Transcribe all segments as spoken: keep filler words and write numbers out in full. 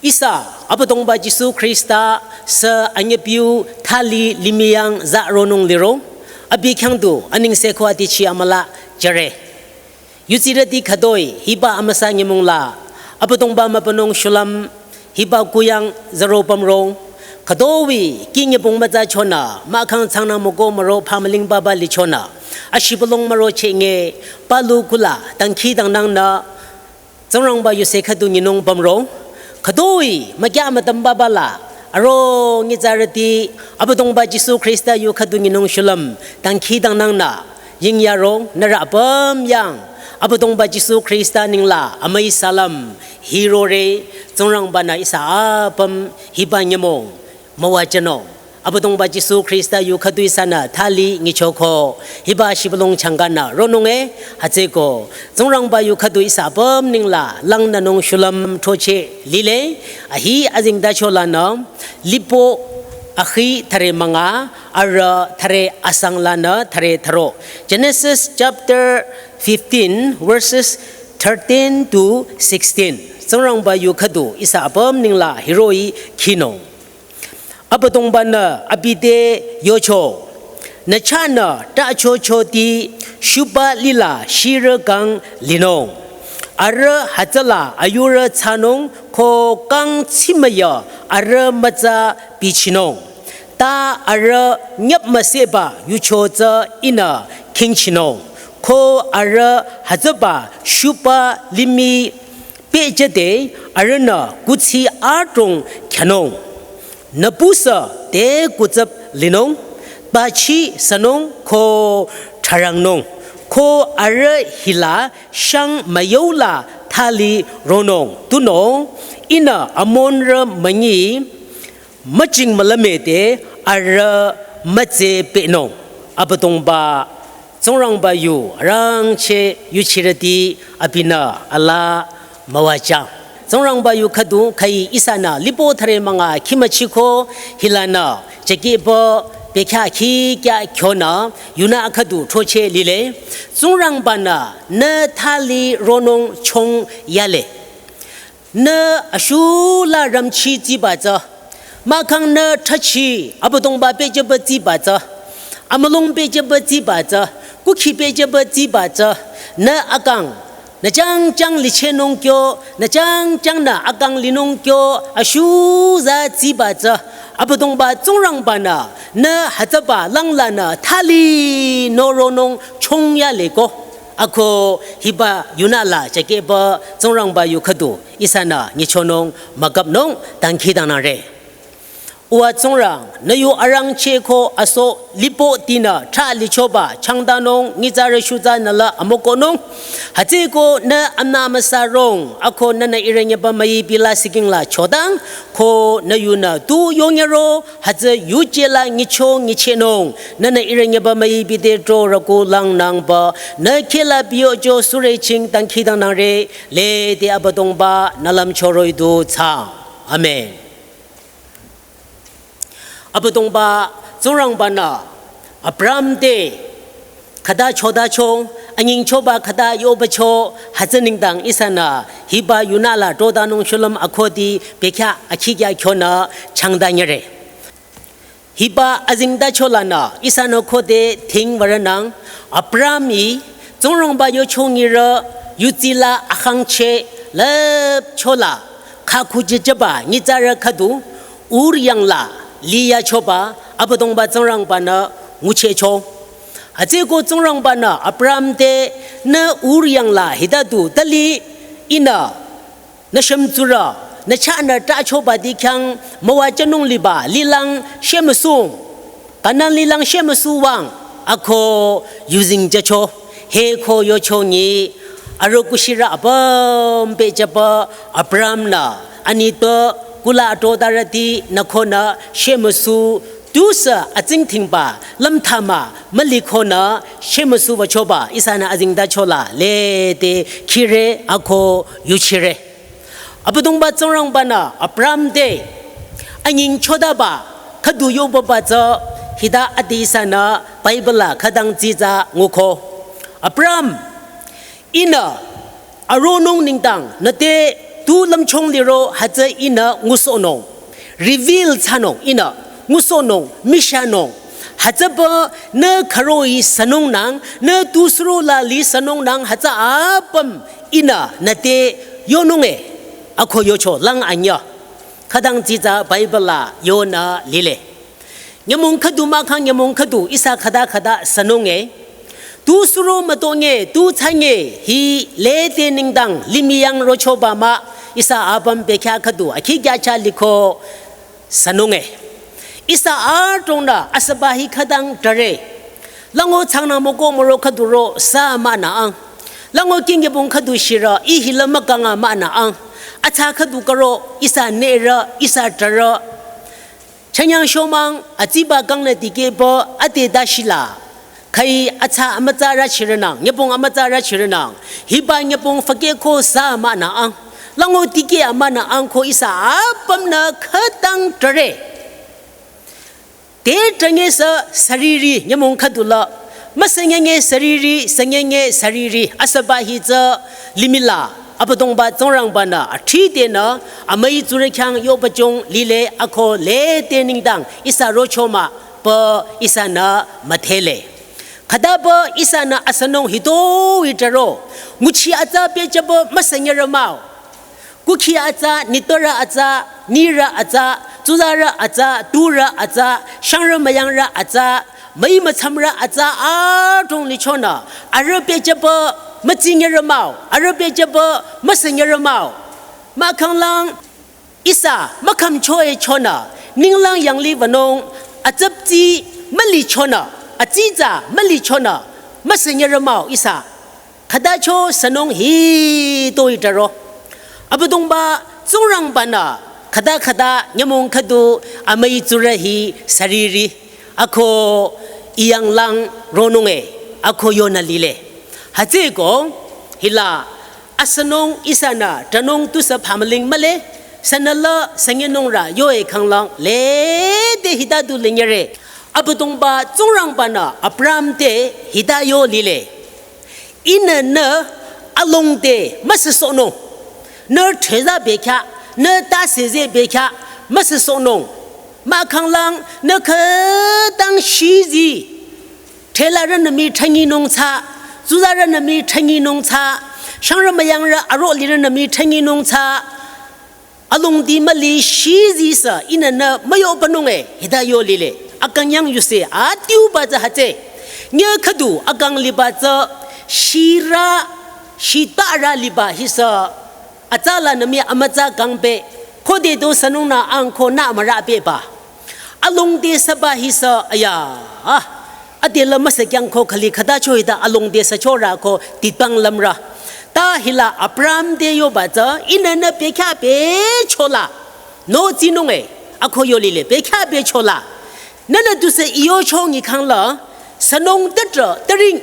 Ihsa Abüdongba Jisu Khrista sü anyüpiu thali limih yang za ronung liro, abi khyang du anengse ko atichi amüla jüre. Yudsirüti khütoi hiba amüsa nyümong la Abüdongba mübünung shulüm hiba kuyang zaro pümro, khütoi ki nyübong mütsa chonü mahkhang tsangnang müko müro phamüling baba lichonü ashibülung müro chenye palu kula dangkhidangnangnü Tsingrangba yuse khüdu nyinung pümro, khütoi mükya mütüm baba la aro nyitsarüti Abüdongba Jisu Khrista yu khüdu nyinung shulüm dangkhidangnangnü yingyaro nührü apüm yang Abüdongba Jisu Khrista nengla amüi salam hirore. Tsingrangba-nü ihsa apüm hiba nyümong müwajünung Abüdongba Jisu Khrista yu khüdu ihsanü thali nyichoko hiba shibülung changkanü ronunge. Hütsüko Tsingrangba yu khüdu ihsa apüm nengla langnünung shulüm throcheh lile. Ahi azengtacho lanü Lipo akhi thüre münga arüh thüre asang lanü thüre thüro. Genesis chapter fifteen, verses thirteen to sixteen. Tsingrangba yu khüdu ihsa apüm nengla hiroh-i khinung. Abüdongba-nü abi te yocho, nü chahnü ta chochoti shuba lila shirü kang linung. Arüh hütsüla ayurü thsanung ko kang tsimüya arüh mütsa bichinung. Ta arüh nyüp müseba yucho tsü ihnü khingchinung. Ko arüh hütsüba shuba limih pehjüde arühnü kuthsi adrong khyanung. Nübusü te kutsüp linung, bachi sünung ko thürangnung. Ko arüh hila shang müyola thali ronung. Tunüo ihnü amonrü münyi müching mülümete arüh mütse pehnung. Abüdongba Tsingrangba yu arangcheh yuchirüti abinü alaa müwajüng. Tsingrangba yu khüdu khüi ihsanü Lipo thüre münga khimüchiko hilanü jakehba bekhyah khikya kyonü yunü khüdu throcheh lile. Tsingrangba-nü nü thali ronung chong yale. Nü ashula rümchi tsiba tsü, mahkhang nü thrachi Abüdongba pehjüba tsiba tsü, amülung pehjüba tsiba tsü, kukhi pehjüba tsiba tsü, nü akang, nü jangjang lichehnung kyo, nü jangjangnü akang linung kyo, ashuza tsiba tsü, Abüdongba Tsingrangba-nü nü hütsüba langlanü thali nü ronung chong yaleko. Ako hiba yunü la jakehba Tsingrangba yu khüdu ihsanü nyichonung mükapnung dangkhidangnangre. Uwa Tsingrang, nü yu arangcheh ko aso Lipotinü thra lichoba changdanung nyitsarü shutsa nü la amokonung. Hütsüko nü amna amüsa rong, ako nünü ihrü nyüba müipi la siking la chodang, ko nü yunü tu yonyero, hütsü yuje la nyicho nyichehnung, nünü ihrü nyüba müipi te tro rüku langnangba, nü khehla biyojo sürüching dangkhidangnangre, lede Abüdongba nü lümcho roh-i du thsaang. Amen. Abüdongba Tsingrangba-nü Abraham te khüta chodacho, anyingchoba khüta yobacho, hütsü nengdang ihsanü hiba yunü la trodanung shulüm akhudi bekhyah akhikya kyonü changdanyüre. Hiba azengtacho lanü ihsanü khode thing würünang, Abraham-i Tsingrangba yochonyirü yudsi la akhangcheh lüpcho la khakhujüjüba nyitsarü khüdu Ur yang la liyachoba Abüdongba Tsingrangba-nü nguchehcho. Hütsüko Tsingrangba-nü Abraham te, nü Ur yang la hita du thali ihnü nü shümtsurü, nü chahnü ta choba dikehrü müwajünung liba lilang shemüsung, Kanan lilang shemüsu wüng, ako yuzeng jücho, hütsüko yochonyi, arüh kuthsirü apüm pehjüba Abraham-nü anitpü kula atrodarüti nü konü shemüsu, tusü atsingdhingba lümthama mülikonü shemüsu wüchoba ihsanü azengtacho la lede khire ako yuchire. Abüdongba Tsingrangba-nü Abraham te anyingchodaba khüdu yobaba tsü hita adi ihsanü Bible la khütang tsitsa nguko. Abraham, ihnü aronung nengdang nü te tu lümchung liro hütsü ihnü ngusohnung. Reveal thsanung ihnü ngusohnung, mishanung. Hütsüpü nü khüroh-i sünungnang, nü tu suro la li sünungnang hütsü apüm ihnü nüte yonung e. Ako yocho lang anyüh. Khütang tsitsa Bible la yonü lile. Nyümong khüdu mahkhang nyümong khüdu ihsa khüta khüta sünung e. Tu suro mütonge, tu thsange, hi lede nengdang limih yang rochoba mah, ihsa apüm bekhyah khüdu, akhi kyacha liko sünung e. Ihsa adrongnü asüba hi khütang tare. Lango tsangnang müko müro khüdu ro sa mah nü ang. Lango kingkebong khüdu shirü, ih hila mükanga mah nü ang. Atsa khüdu karo, ihsa nere, ihsa tare. Chanyang shomang, atsiba kangnü dikehpü, ade dashila. Khai atsa amütsa rachirünang, nyübong amütsa rachirünang. Hiba nyübong fükeko sa mah nü ang. Lango dikeh mah nü ang ko ihsa apümnü khütang tare. Te tange sü sariri nyümong khüdu la. Müsünyenge sariri, sünyenge sariri. Asüba hi tsü limih la. Abüdongba Tsingrangba-nü athridenü amüi tsurü khyang yoba jong lile ako lede nengdang ihsa rocho mah pü ihsanü müdhele. Khütapü ihsanü asünung hitoi taro. Nguchi atsa pehjüpü müsünyerü mah-o. Kukhi atsa, nitpürü atsa, nirü atsa, tsuzarü atsa, turü atsa, shangrü müyangrü atsa, müi mütsamrü atsa, adrong lichonü, arüh pehjüpü mütsinyerü mah-o, arüh pehjüpü müsünyerü mah-o. Mahkhanglang ihsa mükhümcho-e chonü, ninglang yanglih wünung, atsüptsi mülichonü, atsitsa mülichonü, müsünyerü mah-o ihsa. Khütacho sünung hitoi taro. Abüdongba Tsingrangba-nü khüta khüta nyümong khüdu amüi tsurü hi sariri ako iyanglang ronung e ako yonü lile. Hütsüeko hila asünung ihsanü tranung tusü phamüling mühle, sünüla sünyenungrü yo-e khanglang lede hita du linyere. Abüdongba Tsingrangba-nü Abraham te hita yo lile. Ihnü nü alongde müsüsohnung. Nü theza bekhyah, nü taseze bekhyah müsüsohnung. Mahkhanglang nü khütang shizi. Thelarünü mii thanyinung tsü, tsuzarünü mii thanyinung tsü, shangrü müyangrü aro lirünü mii thanyinung tsü. Alongdi müli shizi sü ihnü nü müyohpünung e hita yo lile. Akang yang yuse adiuba tsü hütsü. Nyüh khüdu akang liba tsü shirü, shitarü liba hi sü. Atsa lanü mii amütsa kangpü. Khode do sünungnü ang ko nü mürapüba. Alongde süba hi sü aya. Adela müsü kyang ko khali khütacho hita alongde süchorü ko titpang lümrü. Ta hila Abraham te yoba tsü ihnü nü bekhyah pehchola. No tsinung e, ako yo lile, bekhyah pehchola. Nünü tusü iyo chongi khangla, sünung tetra, tering.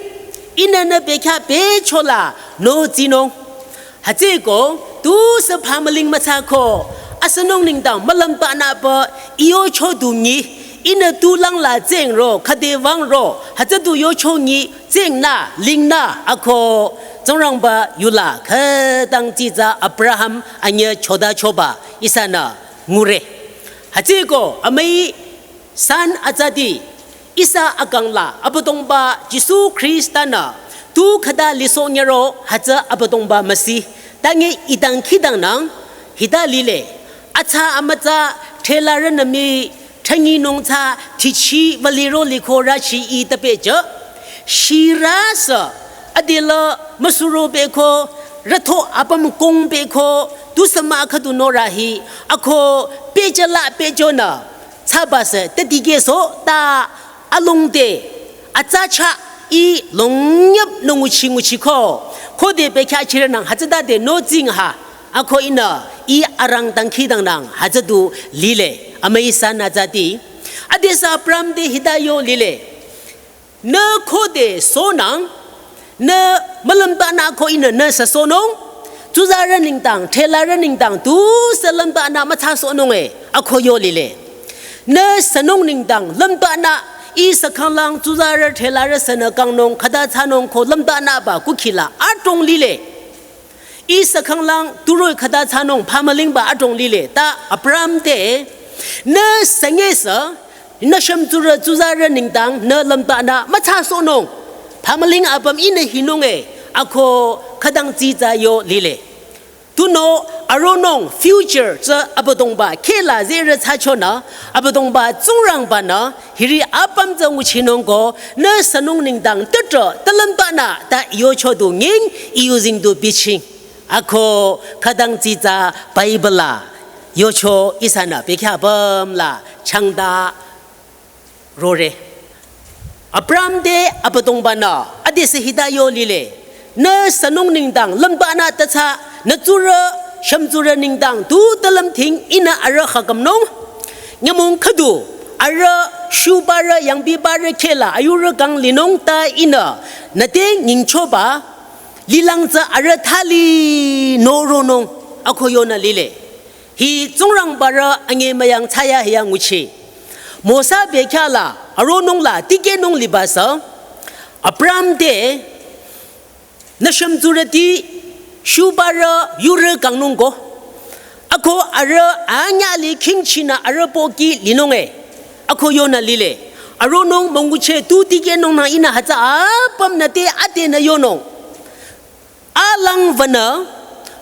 Ihnü nü bekhyah pehchola, no tsinung. Hütsüeko, tusü phamüling mütsako, asünung nengdang mülümba nüpü, iyo chodungi, ihnü tulang la tsengro, khüde wangro, hütsü du yo chongi, tsengnü, lingnü, ako, Tsingrangba yula, khütang tsitsa Abraham, anyüh chodachoba, ihsanü, ngure. Hütsüeko, amüi, san atsati, ihsa akang la, Abüdongba, Jisu Khrista-nü, tu khüta lisohnyüro, hütsü Abüdongba müsi, tangi idang khidang nang, hita lile, atsa amütsa, thelarünü mii, thanyinung tsü, thichi, wüliro liko rachi i tapehjü, shirü sü, adela, müsuro pehko, rütho apüm kong pehko, tusü mah khüdu norü hi, ako, pehjüla pehjünü, tsüba sü, tedikehsoh, ta, alongde, atsa chah, i, longnyüp, nü nguchi nguchiko, khode bekhyah chirünang, hütsütade, no tsing ha, ako ihnü, i, arang dangkhidangnang, hütsü du, lile, amüi san atsati, adesü Abraham te hita yo lile. Nü khode sohnang, nü mülümba nü ko ihnü nü süsohnung, tsuzarü nengdang, thelarü nengdang, tusü lümba nü müthsasohnung e, ako yo lile. Nü sünung nengdang, lümba nü, ihsa khanglang, tsuzarü, thelarü sünü kangnung, khüta thsanung ko lümba nüba, kukhi la, adrong lile. Ihsa khanglang turoi khüta thsanung phamülingba adrong lile ta Abraham te, nü süngesü, nü shümtsurü tsuzarü nengdang nü lümbanü müthsasohnung. Phamüling apüm ihnü hinung e, ako khütang tsitsa yo lile. Tunüo aronung future tsü Abüdongba khehla zerü thsachonü, Abüdongba Tsingrangba-nü hiri apüm tsü nguchinung ko, nü sünung nengdang tüdrü tü lümbanü ta yocho du nying, I yuzeng du bichieng. Ako khütang tsitsa Bible la yocho ihsanü bekhyah apüm la changta rore. Abraham te Abüdongba-nü adesü hita yo lile. Nü sünung nengdang lümbanü tüthsa, nü tsurü, shümtsurü nengdang tu tü lümdhing ihnü arüh khakümnung. Nyümong khüdu, arüh shubarü yangbibarü khehla ayurü kang linung ta ihnü, nü te nyingchoba, lilang tsü arüh thali noronung, ako yonü lile. Hi Tsingrangba rü anyemüyang thsayahiya nguchi. Mosa bekhyah la aronung la tikehnung liba sü, Abraham te, nü shümtsurüti shubarü yurü kangnung ko. Ako arüh anyahli khingchinü arüh pohki linung e. Ako yonü lile. Aronung müngucheh tu tikehnung nang ihnü hütsü apüm nü te adenü yonung. Alang wünü,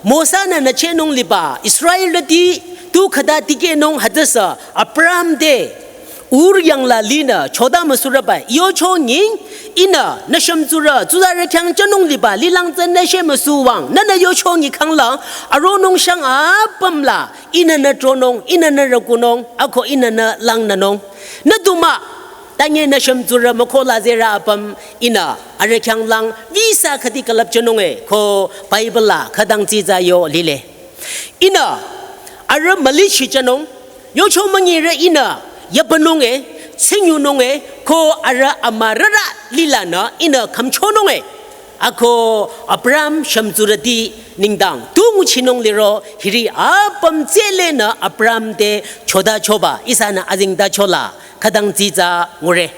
Mosa-nü nüchehnung liba Israelrüti tu khüta tikehnung hütsüsü Abraham te, Ur yangla linü chota müsurüba yocho nying, ihnü nü shümtsurü tsuzarü khyang jünung liba lilang tsü nü shemüsu wüng, nünü yocho nyi khangla, aronung shang apüm la, ihnü nü tronung, ihnü nü rükunung, ako ihnü nü langnünung. Nü du mah, tanye nü shümtsurü mükoh la zerü apüm ihnü arüh khyanglang visa khüdi külüpjünung e, ko Bible la khütang tsitsa yo lile. Ihnü arüh mülichijünung, yocho münyirü ihnü yapünung e, tsingyunung e, ko arüh amürürü lilanü ihnü khümchonung e. Ako Abraham shümtsurüti nengdang tu nguchinung liro hiri apüm tsülenü Abraham te chotachoba ihsanü azengtachola khütang tsitsa ngure.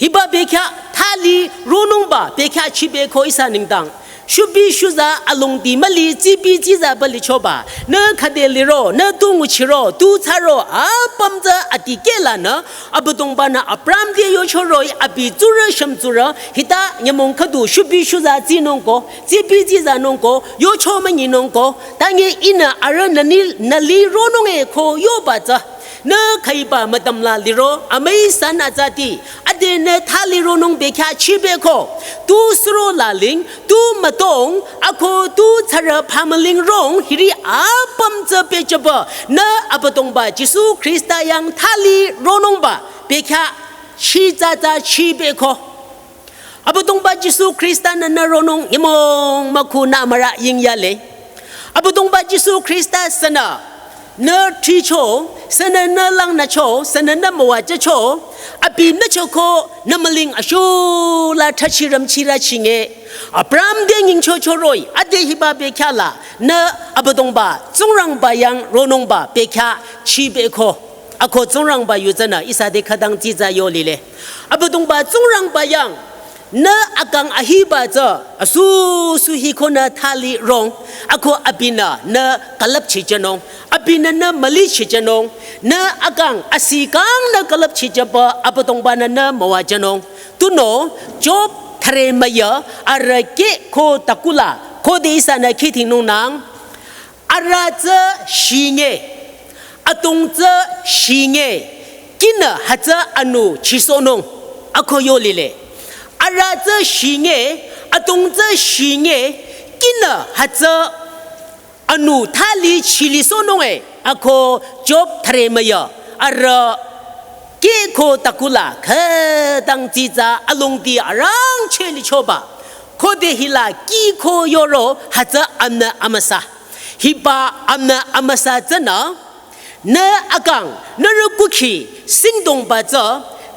Hiba bekhyah thali ronungba bekhyah chibe ko ihsa nengdang. Shubi shuza alongdi müli tsibi tsizaba lichoba. Nü khüde liro, nü tu nguchiro, tu thsaro, apüm tsü atikehlanü, Abüdongba-nü Abraham te yocho roh-i abi tsurü shümtsurü, hita nyümong khüdu shubi shuza tsinung ko, tsibi tsizanung ko, yocho münyinung ko, tanye ihnü arüh nü ni, nü li ronung e ko yoba tsü. Nü khüiba mütüm la liro, amüi san atsati, ade nü thali ronung bekhyah chibe ko, tu suro laling, tu mütong, ako tu tsarü phamüling rong, hiri apüm tsü pehjüba, nü Abüdongba Jisu Khrista yang thali ronungba, bekhyah chitsatsa chibe ko. Abüdongba Jisu Khrista-nü nü ronung nyümong mükhu nü amürü yingyale. Abüdongba Jisu Khrista sünü nü thricho, sünü nü langnücho, sünü nü müwajücho, abi nüchoko nü müling ashu la thrachi rümchirü chinge. Abraham te nyingchocho roh-i, ade hiba bekhyah la, nü Abüdongba, Tsingrangba yang ronungba bekhyah chibe ko. Ako Tsingrangba yu tsünü ihsa te khütang tsitsa yo lile. Abüdongba Tsingrangba yang, nü akang ahiba tsü, asu su hi ko nü thali rong, ako abinü nü külüpchijünung, abinü nü mülichijünung, nü akang asi kang nü külüpchijüba Abüdongba-nü nü müwajünung. Tunüo, Job thüre müyü, arüh keh ko takula, khode ihsanü khidhingnungnang. Arüh tsü shinge, atong tsü shinge, kinü hütsü anu chisohnung, ako yo lile. Arüh tsü shinge, atong tsü shinge, kinü hütsü anu thali chilisohnung e, ako Job thüre müyü, arüh keh ko takula, khütang tsitsa alongdi arangcheh lichoba. Khode hila kih ko yoro hütsü amnü amüsa. Hiba amnü amüsa tsünü, nü akang, nührü kukhi, singdongba tsü,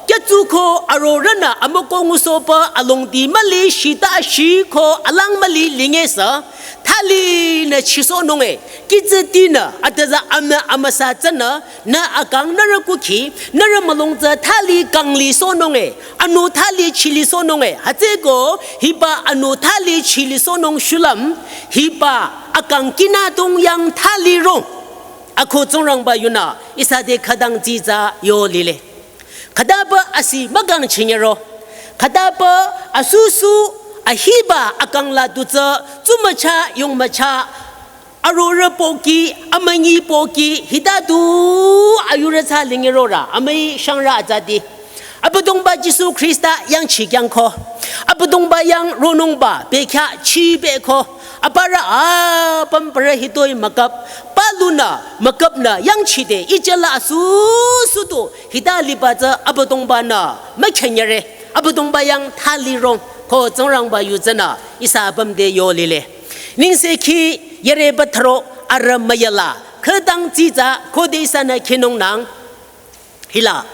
Kyatsu ko arorünü amüko ngusohpü alongdi müli shita shi ko alang müli lingesü. Thali nü chisohnunge. Kitsütinü atüza amü amüsa tsünü. Nü akang nührü kukhi, nührü mülung tsü thali kangli sohnunge. Anu thali chili sohnunge. Hütsüko hiba anu thali chili sohnung shulüm. Hiba akang kinadong yang thali rong. Ako Tsingrangba yunü ihsa te khütang dsitsa yo lile. Khütapü asi mükang chinyero. Khütapü asusu ahiba akang la dutsü tsumücha yongmücha arorü pohki amünyi pohki hita du ayurü tsü lingerorü amüi shangrü atsati. Abüdongba Jisu Khrista yangchi kyangko. Abüdongba yang ronungba bekya chibeko. Aparü apüm parü hitoi müküp, palunü müküpnü yangchide ijela asusu tu hita liba tsü Abüdongbanü mükhenyere. Abüdongba yang thali rong ko Tsingrangba yu tsünü ihsa apüm te yo lile. Nengsekhi yere bathro arü müyala khütang dsitsa khode ihsanü khinungnang. Hila.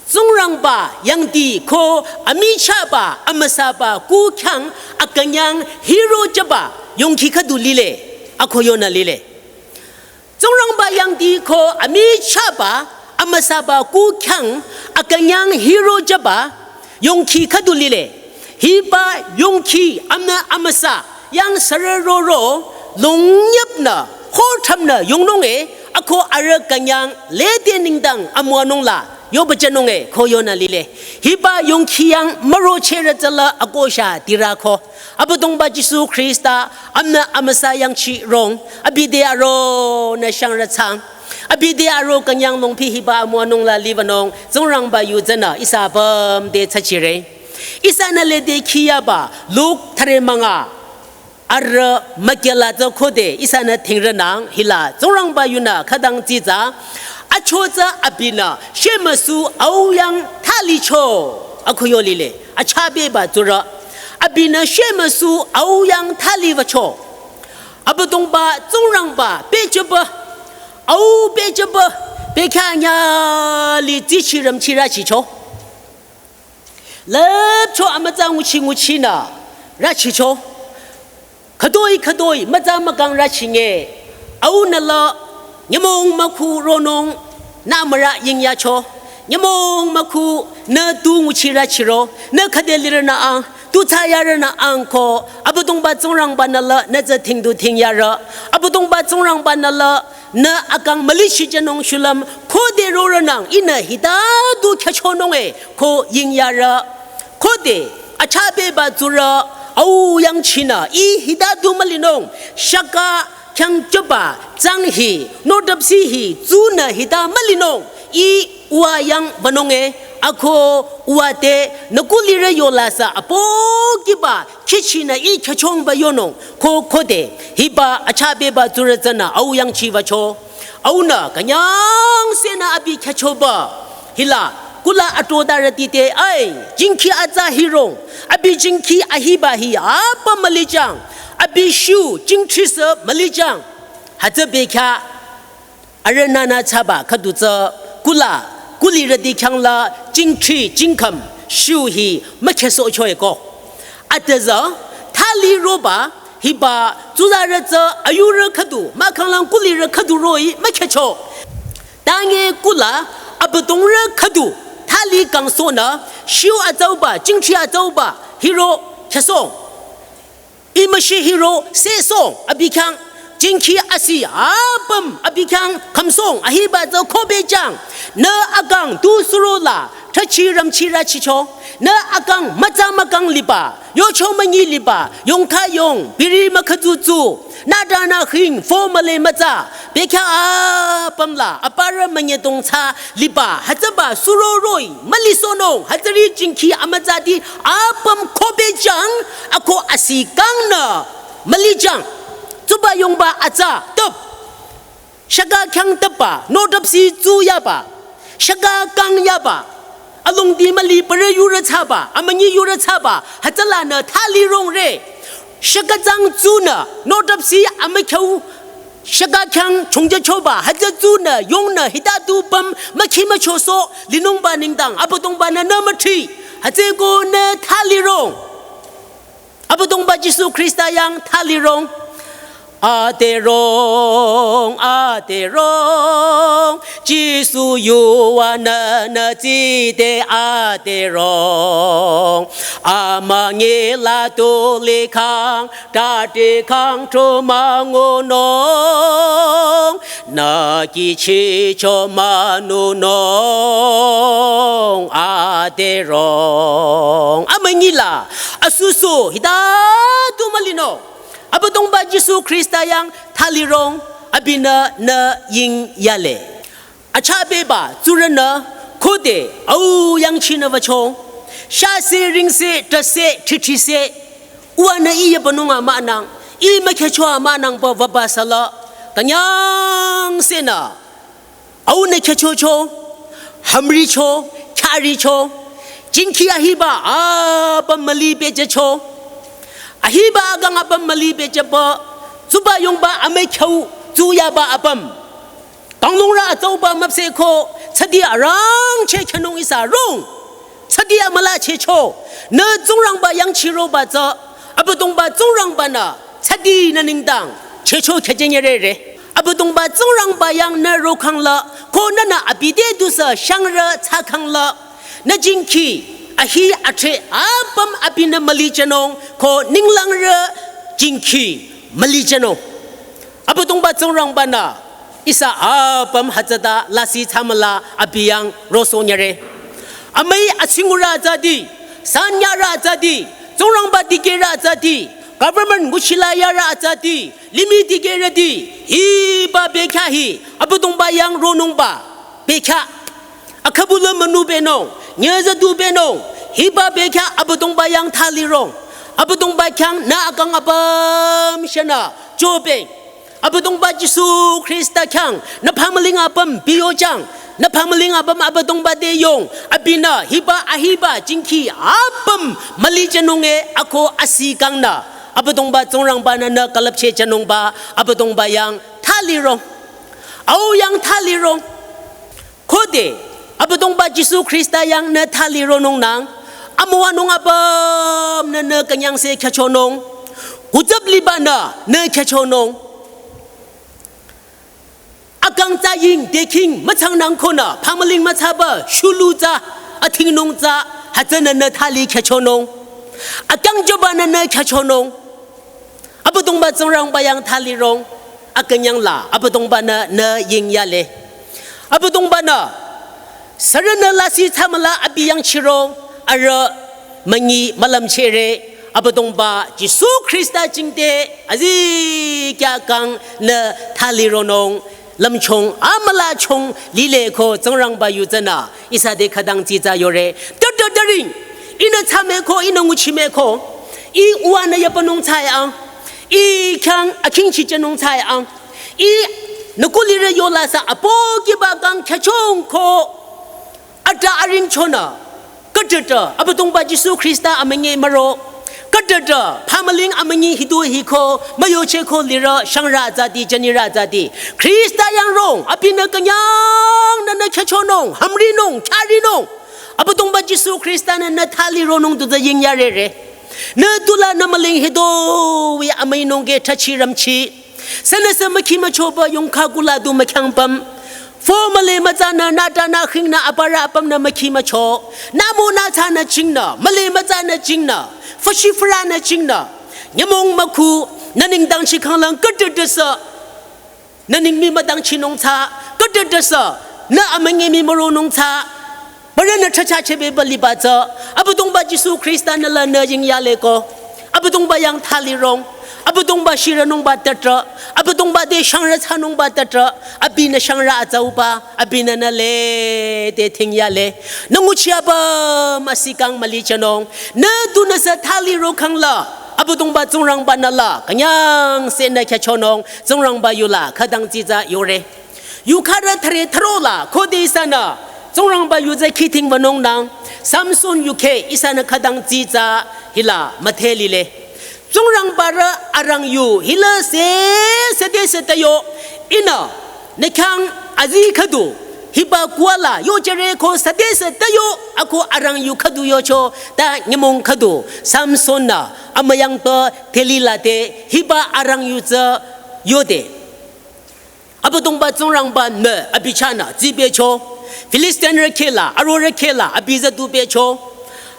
Tsingrangba yangdi ko amichahba amüsaba ku khyang akünyang hiro jüba yongkhi khüdu lile. Ako yonü lile. Tsingrangba yangdi ko amichahba amüsaba ku khyang akünyang hiro jüba yongkhi khüdu lile. Hiba yongkhi amnü amüsa yang sürü roro longyüpnü khothamnü yongnunge ako arüh künyang lede nengdang amüwanung la yoba jünunge ko yonü lile. Hiba yongkhi yang müro chere tsüla akosha dirü ko. Abüdongba Jisu Khrista amnü amüsa yangchi rong. Abi te aro nü shangrü tsang. Abi te aro künyang longpi hiba amüwanung la libanung Tsingrangba yu tsünü ihsa apüm te tsachire. Ihsanü lede khiyaba Luk thüre münga arü mükyala tsü khode ihsanü thingrünang hila Tsingrangba yunü khütang dsitsa. Acho tsü abinü shemüsu au yang thalicho. Ako yo lile. Achabeba tsurü. Abinü shemüsu au yang thalibacho. Abüdongba Tsingrangba pehjüba. Au pehjüba. Pehkya nyali tsichirüm chirachicho. Lüpcho amütsa nguchi nguchinü rüchicho. Khütoi khütoi mütsa mükang rüchinge. Aunü la nyümong mükhu ronung nü mürü yingyacho. Nyümong mükhu nü tu nguchi rüchiro. Nü khüde lirünü ang. Tu tsayarünü ang ko. Abüdongba Tsingrangbanü la nü tsü thingdu thingyarü. Abüdongba Tsingrangbanü la nü akang mülichi jünung shulüm khode rorünang ihnü hita du khyüchonunge ko yingyarü. Khode achabeba tsurü au yangchinü ih hita du mülinung shaka khyang jüba tsang hi nodapsi hi tsunü hita mülinung ih uwa yang banunge ako uwa te nü kulirü yola sü apohkiba khichinü ih khyüchongba yonung ko khode hiba achabeba tsurü tsünü au yangchibacho. Aunü künyangsenü abi khyüchoba. Hila kula atrodarüti te ai jingkhi atsa hirong. Abi jingkhi ahiba hi apüm mülijang. Abi shu jingthrisü mülijang. Hütsü bekya arühnünü thsaba khüdu tsü kula kulirüti khyangla jingthri jingkhüm shu hi mükhesohchoeko. Atüza thali roba hiba tsuzarü tsü ayurü khüdu mahkhanglang kulirü khüdu roh-i mükhecho. Tange kula abüdongrü khüdu thali kangsohnü shu atsauba jingthri atsauba hiro khyüsoh. Ih müshi hiro sehsoh abi khyang jingkhi asi apüm abi khyang khümsoh ahiba tsü khobejang. Nü akang tu surola thrachi rümchi rüchicho. Nü akang mütsa mükang liba yocho münyi liba yongkha yong biri mükhütsutsu. Nütanü hing fo müle mütsa bekya apümla aparü münyedong tsü liba hütsüba suroroi mülisohnung hütsüri jingkhi amütsati apüm khobejang ako asi kangnü mülijang. Tsuba yongba atsa tüp shaka khyang tüpba nodapsi tsuyaba shaka kangyaba alongdi müli parü yurü thsaba amünyi yurü thsaba hütsülanü thali rongre. Shaka tsang tsunü nodapsi amükhyau Shaka khyang chongjachoba hütsü tsunü yongnü hita tu püm mükhi müchosoh linungba nengdang Abüdongba-nü nü müthri. Hütsüeko nü thalirong. Abüdongba Jisu Khrista yang thalirong. Aderong, aderong, Jisu yuva nü nü tside aderong. Amünyi la tu likhang, tati khang tu müngunung, nü kihchicho münunung, aderong. Amünyi la, asusu, hita tu mülinung. Abüdongba Jisu Khrista yang thalirong, abinü nü yingyale. Achah beba tsurünü khode au yangchinü wücho. Shase, ringse, tase, thithise. Uwa nü i yabanung amünang, i mükhecho amünang pü wüba sala. Künyangsenü. Aunü khechocho, hümricho, khyaricho, jingkhi ahiba apüm müli pehjücho. Ahiba akang apüm müli pehjüba, tsuba yongba amükhyu, tsuyaba apüm. Kanglungrü atsauba müpsehko, tsüdi arangcheh khyünung ihsa rong. Tsüdi amüla chehcho, nü Tsingrangba yangchiroba tsü, Abüdongba Tsingrangba-nü, tsüdi nü nengdang, chehcho khehjünyerere. Abüdongba Tsingrangba yang nü rokhang la, ko nünü abi te dusü shangrü thsakhang la, nü jingkhi, ahi athre apüm abinü mülijünung, ko ninglangrü jingkhi mülijünung. Abüdongba Tsingrangba-nü, ihsa apüm hütsüta lasih thsamüla abi yang rosohnyere. Amüi atsingurü atsati, sanyarü atsati, Tsingrangba dikehrü atsati, government nguchila yarü atsati, limih dikehrüti, hiba bekhyah hi, Abüdongba yang ronungba, bekhyah. Akhübulü münu benung, nyüzüdu benung, hiba bekhyah Abüdongba yang thalirong. Abüdongba khyang nü akang apüm shanü, jübeng. Abüdongba Jisu Khrista khyang, nü phamüling apüm biyojang, nü phamüling apüm Abüdongba te yong, abinü, hiba ahiba, jingkhi apüm, mülijünung e, ako asi kangnü. Abüdongba Tsingrangba-nü nü külüpchehjünungba, Abüdongba yang thalirong. Au yang thalirong. Khode, Abüdongba Jisu Khrista yang nü thalironung nang, amüwanung apümnü nü künyangse khyüchonung, kutsap libanü nü khyüchonung. Akang tsü ying deking mütsangnang konü, phamüling mütsaba, shulu tsü, athingnung tsü, hütsünü nü thali khyüchonung. Akang jübanü nü khyüchonung. Abüdongba Tsingrangba yang thalirong, akünyang la, Abüdongba-nü nü yingyale. Abüdongba-nü, sürünü lasih thsamüla abi yangchirong, arüh münyi mülümchehre, Abüdongba Jisu Khrista jingte, azikyah kang nü thalironung, lümchung amüla chung lile ko Tsingrangba yuzünü, ihsa te khütang tsitsa yore. Tütütüring, ihnü thsameko, ihnü nguchimeko, i uwanü yabanung thsaang, i khyang akhingchijünung thsaang, i nü kulirü yola sü apohkiba kang khyüchong ko, ata aring chonü, kütütü, Abüdongba Jisu Khrista amünyi müro, kütütü, phamüling amünyi hidu hiko, müyocheko lirü, shangrü atsati, jünirü atsati. Khrista yang rong, abinü künyangnü nü khyüchonung, hümrinung, kharinung. Abüdongba Jisu Khrista-nü nü thalironung du tsü yingyarere. Nü tula nü müling hidu wi amüinung ge thachi ramchi. Sünüsü mükhi müchoba yongkha kula du mükhyangpüm. Fo müle mütsanü nü ta nü khingnü aparü apümnü mükhi mücho. Nü mo nü tsanü chingnü, müle mütsanü chingnü. Füshi füranü chingnü. Nyümong mükhu, nü nengdang chikhanglang kütütüsü. Nü ningmi müdangchinung tsü, kütütüsü. Nü amünyi mi müronung tsü. Bürünü thacha chebe baliba tsü, Abüdongba Jisu Khrista-nü la nü yingyale ko. Abüdongba yang thalirong, Abüdongba shirünungba tütrü, Abüdongba te shangrü thsanungba tütrü, abinü shangrü atsauba, abinü nü lede thingyale. Nü nguchi apüm asi kang mülijünung, nü tunüsü thaliro khangla, Abüdongba Tsingrangba-nü la, künyangse nü khyüchonung, Tsingrangba yula, khütang tsitsa yore. Yukharü thüre thürola, khode ihsanü, Tsingrangba yu tsü khithing wünung nang, Samson yukhe ihsanü khütang tsitsa hila müdhe lile. Tsingrangba rü arang yu hila se, sede sede yo, Ihnü, nü khyang azi khüdu, hiba kuala, yojüre ko sade sade yo, ako arang yu khüdu yocho, ta nyümong khüdu, Samson-nü, amüyangpü, Delila te, hiba arang yu tsü, yode. Abüdongba Tsingrangba-nü, abi chahnü, zibecho, Filistinrü khehla, arorü khehla, abi züdu becho.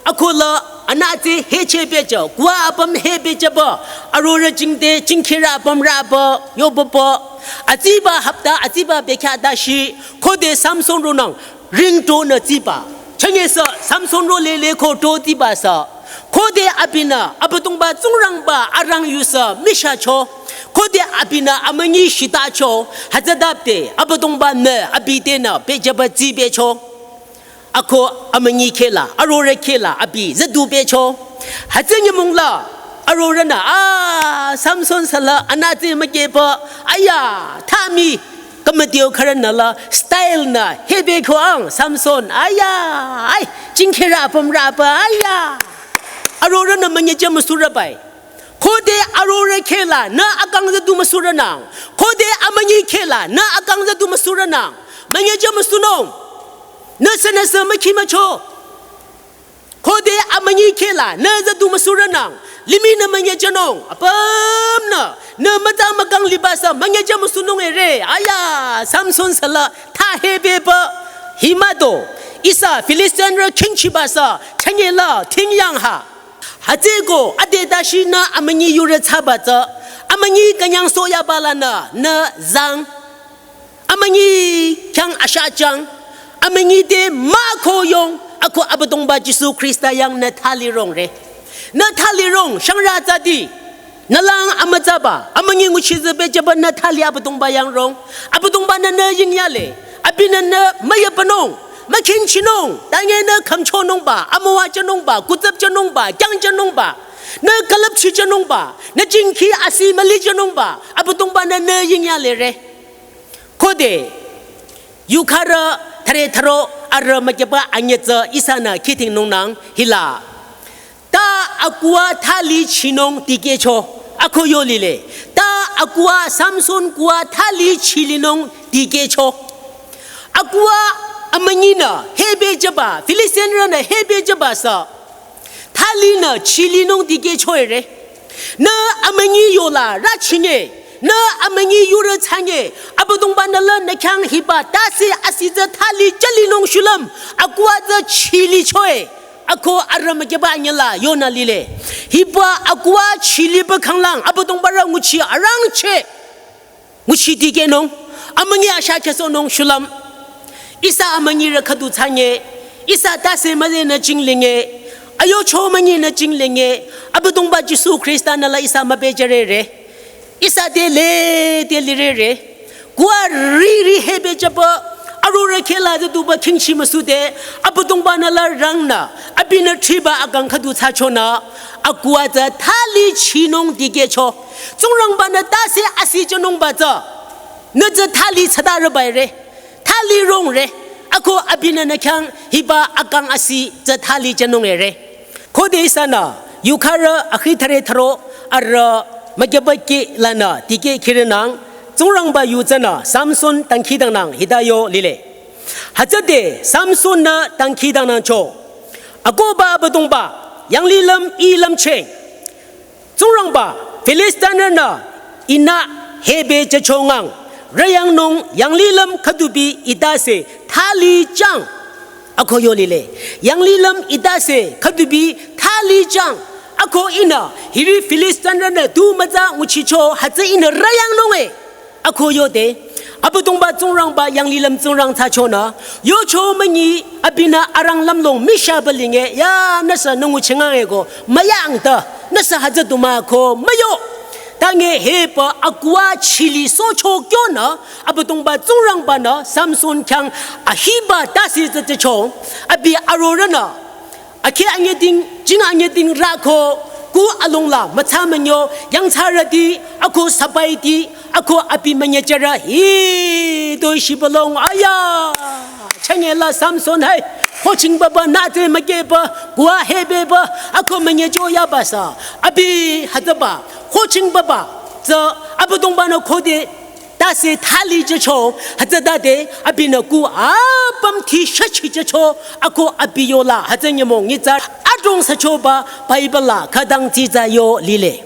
Akola, anütsü heche becho, kua apüm he bechaba, arorü jingte, jingkhirü apüm rüba, yobaba. Aziba hapta, aziba bekhyah dashi, khode Samson ronang, ring to nü ziba. Chanyesü, Samson ro lele ko to ziba sü. Khode abinü, Abüdongba Tsingrangba arang yusü, mishacho. Khode abinü, amünyi shitacho, hütsütapde, Abüdongba-nü, abi tenü, bechaba zibecho. Ako amünyi khehla, arorü khehla, abi, züdu becho. Hütsü nyümongla, arorünü, a, Samson sala, anütsü mükehba, aya, thami, kamadio kharanala, style nü, hebe ko ang, Samson, aya, ai, jingkhirü apüm rüba, aya. Arorünü münyejü müsura bai. Khode arorü khehla, nü akang züdu müsuranang. Khode amünyi khehla, nü akang züdu müsuranang. Münyejü müsunung. Nü sünüsü mükhi mücho. Khode amünyi khehla, nü züdu müsuranang. Limih nü münyejünung. Apümnü, nü mütsa mükang libasü, münyejü müsunung ere. Aya, Samson sala, ta hebeba. Himado, ihsa Filistinrü khingchibasü, chanyela, tingyang ha. Hütsüko, ade dashi nü amünyi yurü tsaba tsü, amünyi künyang soyaba lanü, nü zang. Amünyi khyang ashachang, amünyi te mah ko yong, ako Abüdongba Jisu Khrista yang nü thali rongre. Nü thali rong, shangrü tsadi. Nü lang amütsaba, amünyi nguchi zübechaba nü thali Abüdongba yang rong. Abüdongba-nü nü yingyale, abinü nü müyapünung, mükhingchinung, tange nü khümchonungba, amüwajünungba, kutsapjünungba, kyangjünungba, nü külüpchijünungba, nü jingkhi asi mülijünungba, Abüdongba-nü nü yingyalere. Khode, yukharü, thüre thüro, arü mükyaba anyetsü ihsanü khidingnungnang, hila. Ta akua thali chinung dikehcho, ako yo lile. Ta akua Samson kua thali chilinung dikehcho. Akua amünyinü hebejaba, Filistinrünü hebejaba sü. Thalinü chilinung dikehcho ere. Nü amünyi yola rüchinye, nü amünyi yurü tsanye, Abüdongba-nü la nü khyang hiba tase asi tsü thali jülinung shulüm, akua tsü chilichoe. Ako arü mükyaba anyela yonü lile. Hiba akua chiliba khanglang, Abüdongba rü nguchi arangcheh. Nguchi dikehnung, amünyi asha khesohnung shulüm. Ihsa amünyirü khüdu tsanye, ihsa tase müze nü jinglenge, ayocho münyi nü jinglenge, Abüdongba Jisu Khrista-nü la ihsa mübejürere. Ihsa te le te lirere. Kua riri hebejaba, arorü khehla züduba khingchi müsude, Abüdongba-nü la rangnü, abinü thriba akang khüdu thsachonü, akua tsü thali chinung dikehcho. Tsingrangba-nü tase asijünungba tsü, nü tsü thali thsadarübaire, thali rongre, ako abinü nü khyang hiba akang asi tsü thali jünung ere. Khode ihsanü, yukharü akhi thüre thüro, arü mükyaba kih lanü, dikeh khirinang, Tsingrangba yu tsünü, Samson dangkhidangnang, hita yo lile. Hütsüde, Samson-nü dangkhidangnangcho. Akohba Abüdongba, yanglilüm i lümcheh. Tsingrangba, Filistinrünü ihnü hebejüchongang, rüyangnung yanglilüm khüdubi i tase thali jang. Ako yo lile, yanglilüm i tase khüdubi thali jang. Ako ihnü, hiri Filistinrünü tu mütsa nguchicho hütsü ihnü rüyangnunge. Ako yode, Abüdongba Tsingrangba yanglilüm Tsingrang thsachonü, yocho münyi abinü arang lümlong mishaba linge, ya nüsü nü nguchingangeko, müyangta, nüsü hütsü du mah ko, müyo. Tange heba akua chilisohcho kyonü, Abüdongba Tsingrangba-nü Samson khyang ahiba tase tsü tsücho, abi arorünü, akhi anyeding, jing anyeding rako, ku alongla, mütsa münyo, yangthsarüti, ako sabaiti, ako abi münyejürü, hi, doi shibülung, aya. Chanyela Samson hai, hochingbaba, nüte mükehba, kua hebeba, ako münyejo yaba sü, abi hütsüba, hochingbaba, tsü, Abüdongba-nü khode, Tase thali jücho, hütsütade abinü ku apüm thi shachi jücho, ako abi yola hütsü nyümong nyitsarü adrong süchoba Bible la khütang tsitsa yo lile.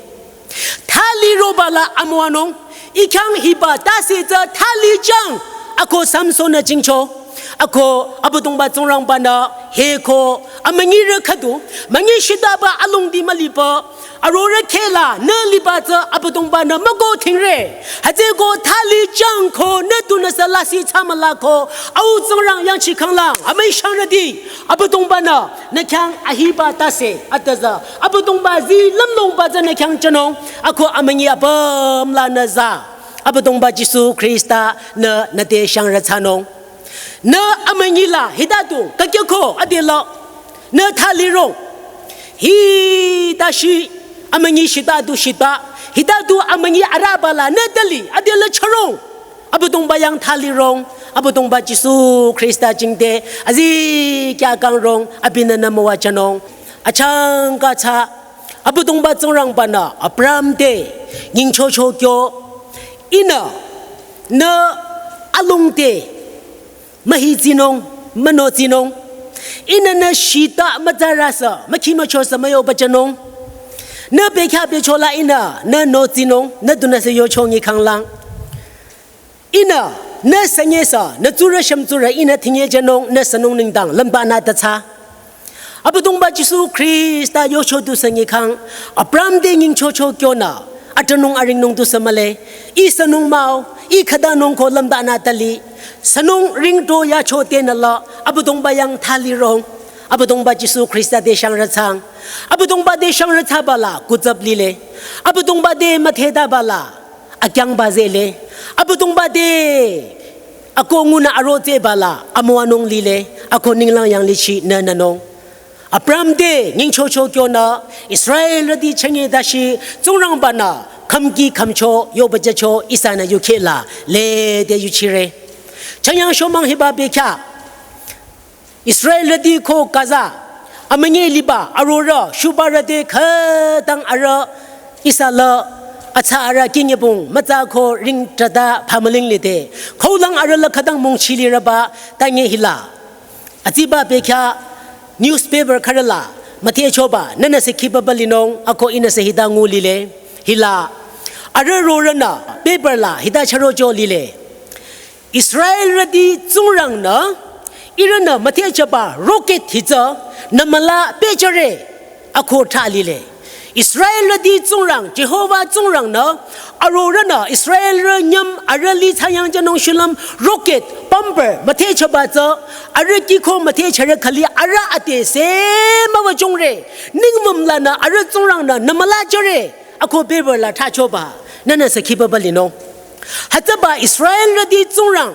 Thali roba la amüwanung, ikhyang hiba tase tsü thali jang, ako Samson-nü jingcho, ako Abüdongba Tsingrangba-nü hiko amünyirü khüdu, münyi shitaba alongdi mülipü, arorüh khehla nü liba tsü Abüdongba-nü müko thingre. Hütsüko thali jang ko nü tunüsü lasih thsamüla ko, Au Tsingrang yangchikhanglang amüi shangrüti, Abüdongba-nü nü khyang ahiba tase atüzü, Abüdongba zi lümlongba tsü nü khyang jünung, ako amünyi apüm lanü za, Abüdongba Jisu Khrista-nü nüte shangrü thsanung. Nü amünyi la hitadu kakyako adela, nü thali rong. Hita shi amünyi shita du shita, hitadu amünyi araba la nü thali adela chürong. Abüdongba yang thali rong, Abüdongba Jisu Khrista jingte azikyah kang rong, abinü nü müwajünung. Achangka tsü, Abüdongba Tsingrangba-nü Abraham te nyingchocho kyo, Ihnü nü alongte mühitsinung, münotsinung. Ihnü nü shita mütsarüsü, mükhi müchosü müyobajünung. Nü bekhyah bechola Ihnü nü notsinung, nü tunüsü yocho nyikhanglang. Ihnü nü sanyesü, nü tsurü shümtsurü Ihnü thingyejünung, nü sünung nengdang lümba nü tatsü. Abüdongba Jisu Khrista yocho du sünyikhang, Abraham te nyingchocho kyonü, atünung aringnung tusü mühle, Ih sünung mah-o, Ih khütanung ko lümdanü thali, sünung ringto yacho tenüla, Abüdongba yang thali rong, Abüdongba Jisu Khrista te shangrü thsang, Abüdongba te shangrü thsaba la kutsap lile, Abüdongba te müdhetaba la, akyangba zehle, Abüdongba te, ako ngunü aro tsüba la, amüwanung lile, ako ninglang yang lichi nü nünung. Abraham te nyingchocho kyonü, Israelrüti chünye dashi, Tsingrangba-nü, khümki khümcho, yobajücho, ihsanü yukheh la, lede yuchire. Chünyang shomang hiba bekhyah, Israelrüti ko Gaza, amünyi liba, arorüh, shubarü te khütang arüh, ihsa la, atsa arüh kinyebung, mütsa ko ringtata phamüling lide, kolang arüh la khütang mongchi lirüba, tanye hila. Atsiba bekhyah newspaper khürüla, müdhechoba, nünü sekhiba ba linung, ako ihnü sü hita ngu lile, hila. Arüh rorünü, paper la, hita chürocho lile. Israelrüti Tsingrangnü, ihrünü müdhechaba rocket hi tsü, nümüla pehjüre, ako thra lile. Israelrüti Tsingrang, Jehova Tsingrangnü, arorünü Israelrü nyüm arüh li thsayangjünung shulüm rocket, bomber, müdhechaba tsü, arüh kihko müdhecharü khüli arüh ate se müwajongre, ningmüm lanü arüh Tsingrangnü nümüla jüre, ako paper la thrachoba, nünü sekhiba ba linung. Hütsüba Israelrüti Tsingrang,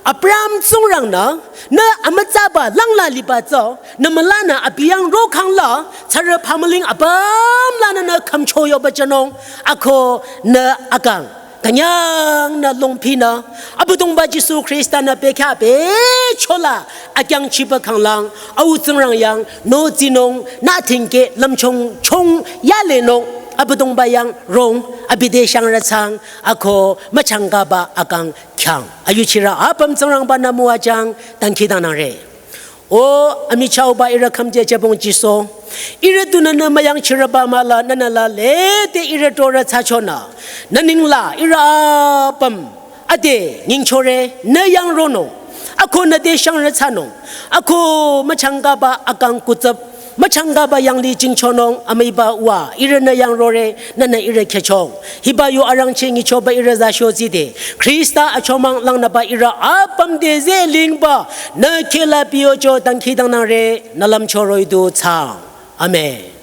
Abraham Tsingrangnü, nü amütsaba langla liba tsü, nümülanü abi yang rokhang la, tsarü phamüling apüm lanü nü khümcho yobajünung, ako nü akang, künyangnü longpinü, Abüdongba Jisu Khrista-nü bekhyah bechola, akyangchiba khanglang, Au Tsingrang yang, notsinung, nü thingke, lümchung, chung, yalenung, Abüdongba yang, rong, abi te shangrü thsang, ako, müchangkaba, akang, khyang. Ayuchirü apüm Tsingrangba-nü müwajüng, dangkhidangnangre. O, amichahba ihrü khümje jübong Jisu. Ihrü tunünü müyangchirüba mahla nünü la lede ihrü torü thsachonü. Nü nengla ihrü apüm. Ade nyingchore nü yang ronung. Ako nü te shangrü thsanung. Ako müchangkaba akang kutsap. Müchangkaba yanglih jingchonung amüiba wa ihrünü yang rore nünü ihrü khehchong. Hiba yu arangcheh nyichoba ihrü za shozide. Khrista achomang langnüba ihrü apüm te zelingba nü khehla piyocho dangkhidangnangre nü lümcho roh-i du thsang. Amen.